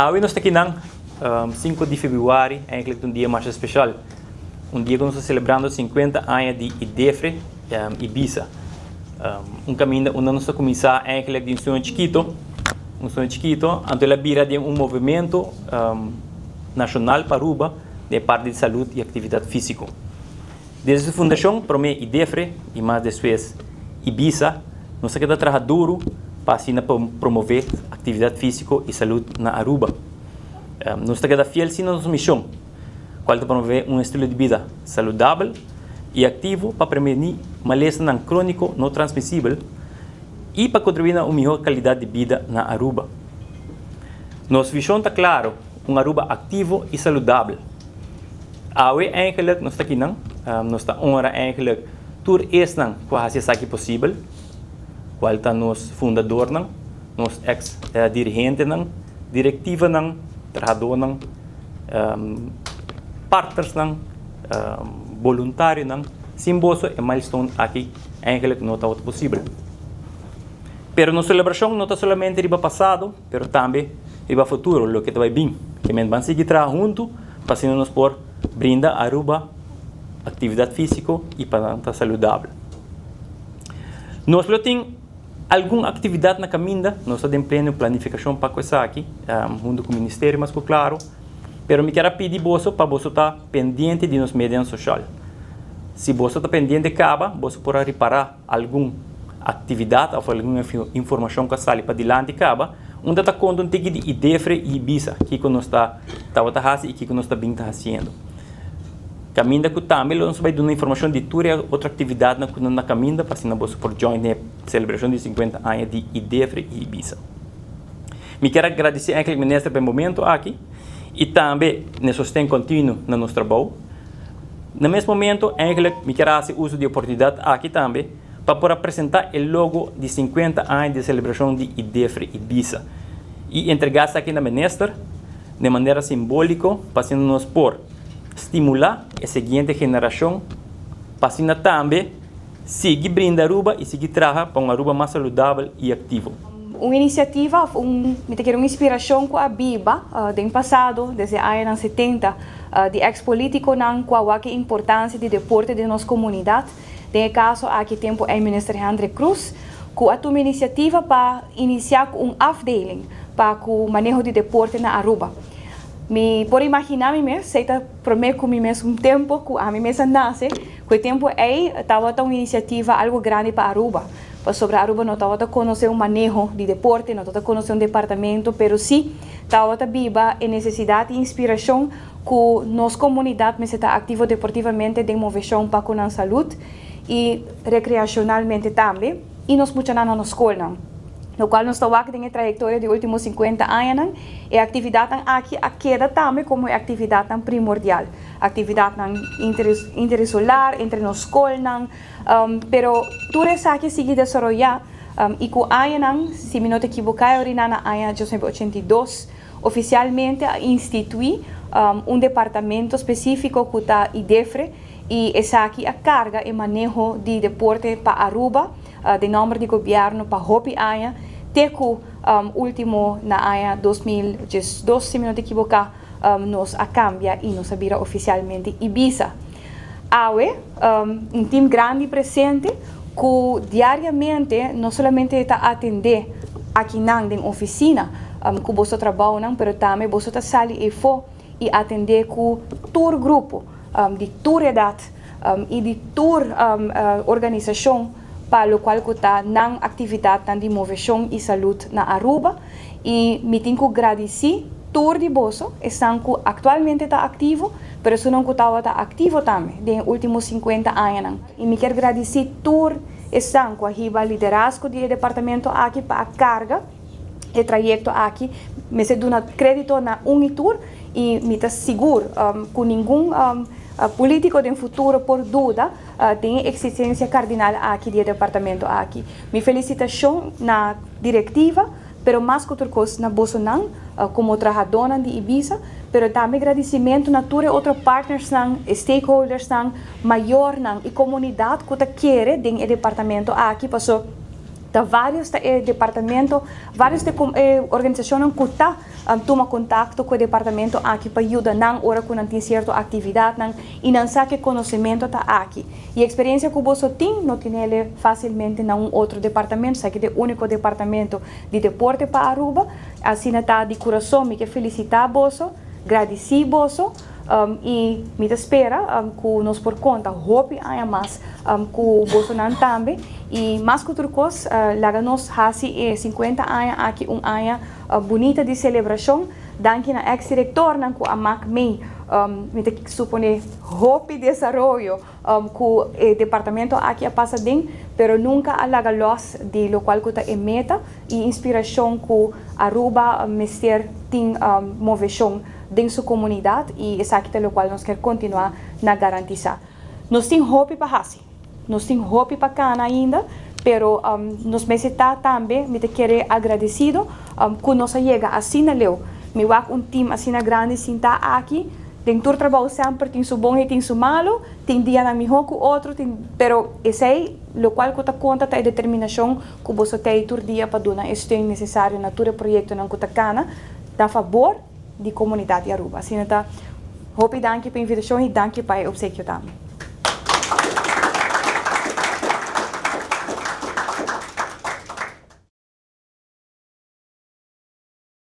Awe nos ta akinan, 5 di februari, eigenlijk un dia mas special. Un dia cu nos ta celebrando 50 aña di IDEFRE IBISA. Un caminda unda nos a cuminsa eigenlijk di un soño chikito, un soño chikito, anto el a bira den un movimento nacional pa Aruba den parti di salud y actividad fisico. Desde su fundacion, prome IDEFRE y mas despues IBISA, nos a keda traha duro pa asina promove actividad fisico y salud na Aruba. Nos ta keda fiel si na nos mision, cual ta promove un estilo di bida saludabel y activo pa preveni malesanan cronico no transmisibel y pa contribui na un miho calidad di bida na Aruba. Nos vision ta claro, un Aruba activo y saludabel. Awe eigenlijk nos ta akinan, nos ta honra eigenlijk tur esnan cu a haci esaki posibel, cual ta nos fundadornan, nos ex dirigentenan, directivanan, trahadornan, partnersnan, voluntarionan. Sin boso e milestone aki eigenlijk no tabata posibel. Pero nos celebracion no ta solamente riba pasado, pero tambe riba futuro, loke ta bay bin. Ke men ban sigui traha hunto pa asina nos por brinda Aruba actividad fisico y pa nan ta saludabel. Nos lo tin algun actividad na caminda, nos ta den pleno planificacion pa cu esaki, hunto cu ministerio mas cu claro, pero mi kier a pidi boso pa boso ta pendiente di nos medianan social. Si boso ta pendiente caba, boso por a ripara algun actividad of algun informacion cu a sali padilanti caba, unda ta conta un tiki di IDEFRE y IBISA, kico nos ta tabata haci y kico nos ta bin ta haciendo. Caminda cu tambe lo nos bay duna informacion di tur e otro actividadnan cu na caminda pa asina boso por join den e celebracion di 50 aña di IDEFRE y IBISA. Mi kier a gradici eigenlijk minister pa e momento aki y tambe na e sosten continuo na nos trabou. Na mes momento eigenlijk mi kier a haci uso di e oportunidad aki tambe pa por a presenta e logo di 50 aña di celebracion di IDEFRE IBISA y entrega esaki na minister den manera simbolico pa asina nos por stimula e siguiente generacion pa asina tambe sigui brinda Aruba y sigui traha pa un Aruba mas saludabel y activo. Un iniciativa of un, mi ta kere un inspiracion cu a biba den pasado, desde añanan 70, di ex politiconan cu a wak e importancia di deporte den nos comunidad. Den e caso aki tempo ey Minister Hendrik Croes cu a tuma iniciativa pa inicia cu un afdeling pa cu maneho di deporte na Aruba. Mi por imagina mi mes, esey ta prome cu mi mes un tempo cu ami mes a nace, cu e tempo ey tabata un iniciativa algo grandi pa Aruba, pasobra Aruba no tabata conoce un maneho di deporte, no tabata conoce un departamento, pero si tabata biba e necesidad y inspiracion cu nos comunidad mester ta activo deportivamente den movecion pa cu nan salud y recreacionalmente tambe, y nos muchanan na nos scolnan. Locual nos ta wak den e trayectoria di ultimo 50 añanan, e actividadnan aki a keda tambe como e actividadnan primordial. Actividadnan interisolar, entre nos scolnan, pero tur esaki sigui desaroya y cu añanan, si mi no ta equivoca, e orina na aña 1982, oficialmente a institui un departamento specifico cu ta IDEFRE y esaki a carga e maneho di deporte pa Aruba den nomber di gobierno pa hopi aña, te cu ultimo na aña 2012, si mi no ta equivoca, nos a cambia y nos a bira oficialmente IBISA. Awe, un team grandi presente cu diariamente no solamente ta atende akinan den oficina cu boso trabounan, pero tambe boso ta sali efo y atende cu tur grupo di tur edad y di tur organisacion pa locual cu ta nan actividadnan di movecion y salud na Aruba. Y mi tin cu gradici tur di boso, esnan cu actualmente ta activo, pero esunnan cu tabata activo tambe den e ultimo 50 añanan. Y mi kier gradici tur esnan cu a hiba liderazgo di e departamento aki pa a carga e trayecto aki. Mester duna credito na un y tur y mi ta sigur cu ningun politico den futuro por duda den e existencia cardinal aki di e departamento aki. Mi felicitacion na directiva, pero mas cu tur cos na bosonan como trahadonan di IBISA, pero tambe gradicimento na tur e otro partnersnan, e stakeholdersnan, mayornan y comunidad cu ta kere den e departamento aki, paso Ta varios ta e departamento, varios ta e organisacionnan cu ta tuma contacto cu e departamento aki pa yuda nan ora cu nan tin cierto actividadnan y nan sa cu e conocemento ta aki. Y experiencia cu boso tin, no tinele facilmente na un otro departamento, esaki ta e unico departamento di deporte pa Aruba. Asina ta di curason mi ke felicita boso, gradici boso y mi ta spera cu nos por conta hopi aña mas cu bosonan tambe y mas cu tur cos laga nos haci e 50 aña aki un aña bunita di celebracion. Danki na ex directornan cu a mak mee, mi ta supone hopi desaroyo cu e departamento aki a pasa den, pero nunca a laga los di locual cu ta e meta y inspiracion cu Aruba mester tin movecion den su comunidad y esaki ta locual nos kier continua na garantisa. Nos tin hopi pa haci, nos tin hopi pa cana ainda, pero nos mester ta tambe, mi ta kere agradecido cu nos a yega asina leu. Mi wak un team asina grandi sinta aki, den tur trabou semper tin su bon y tin su malo, tin dianan miho cu otro, tin, pero esey locual cu ta conta ta e determinacion cu boso tey tur dia pa duna e steun necesario na tur e proyectonan cu ta cana na fabor di comunidad di Aruba. Asina ta, hopi danki pa invitacion y danki pa e obsequio tambe.